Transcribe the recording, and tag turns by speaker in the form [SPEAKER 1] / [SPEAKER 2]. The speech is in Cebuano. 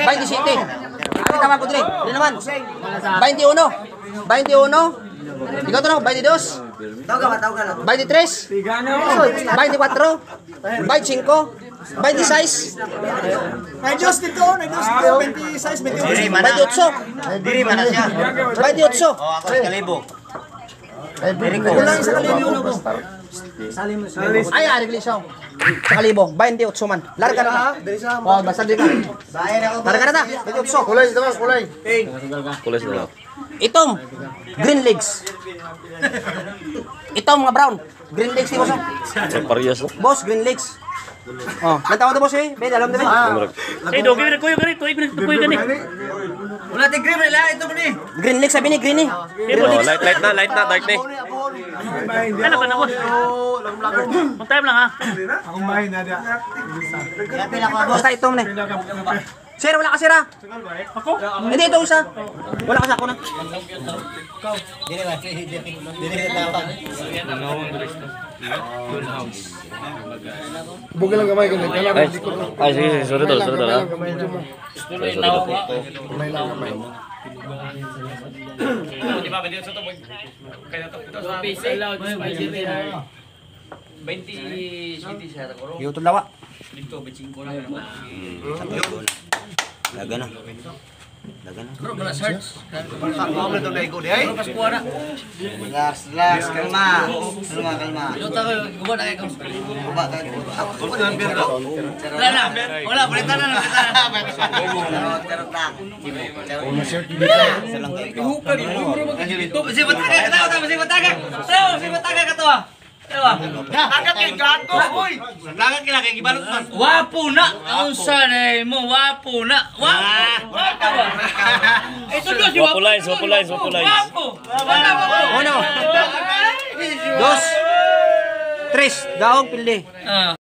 [SPEAKER 1] 27. Ano tawag ko dire? Dire naman. 21. 21. Ikaw to no, 22. 23. 24. 25. 26.
[SPEAKER 2] Ay Diyos dito, ay Diyos dito, 26, 28.
[SPEAKER 1] 28.
[SPEAKER 3] Diri man na siya.
[SPEAKER 1] 28.
[SPEAKER 3] Oh, ako sa kalibo.
[SPEAKER 2] Kulang sa kalibo.
[SPEAKER 1] Ay, ari glisaw. Sa kalibo, 28 man. Larga na ta. Oh, basta di ka. Larga na ta. 28.
[SPEAKER 4] Kulay, diba? Kulay.
[SPEAKER 5] Kulay sa dalawa.
[SPEAKER 1] Itom, green legs. Itom nga brown. Green legs ni boss. Oh.
[SPEAKER 5] Sa parehas no?
[SPEAKER 1] Boss, green legs. Oh, nagtawa to boss eh. Ben, alam na ben.
[SPEAKER 6] Eh, dogi na kuyo gani, tuig na kuyo gani.
[SPEAKER 3] Wala ti green nila ito ni.
[SPEAKER 1] Green legs sabi ni green eh.
[SPEAKER 5] Oh, light light na, light na, dark na. Eh.
[SPEAKER 6] Ano ba na boss? Kung time lang ha.
[SPEAKER 1] Basta itom na eh. Sir, wala ka sir ah.
[SPEAKER 6] Ako?
[SPEAKER 1] Hindi, ito isa. Wala ka sa ako na.
[SPEAKER 4] Bugil lang gamay kundi. Kailangan
[SPEAKER 5] Ay,
[SPEAKER 4] hindi ko.
[SPEAKER 5] ay sige, sige, sorry tol, sorry tol ha.
[SPEAKER 4] Gamay mo.
[SPEAKER 5] Sorry, sorry tol.
[SPEAKER 4] Gamay lang gamay.
[SPEAKER 1] YouTube lawa. Laga na. Laga na.
[SPEAKER 3] Relax, relax, kalma. Kalma, kalma. Guba ka. Wala na. Wala, palitan na, palitan na. Charot, charot lang. Charot. Si Bataga, katawa, tawa, si Bataga. Tawa, si Bataga, katawa. Tawa.
[SPEAKER 7] Wapo na! Unsa na mo, wapo na! Wapo! Wapo ba? Ito do si
[SPEAKER 5] Wapo lines, wapo lines, wapo lines.
[SPEAKER 7] Wapo! Wala wapo!
[SPEAKER 1] Uno. Dos. Tres. Daog, pildi.
[SPEAKER 7] Ah.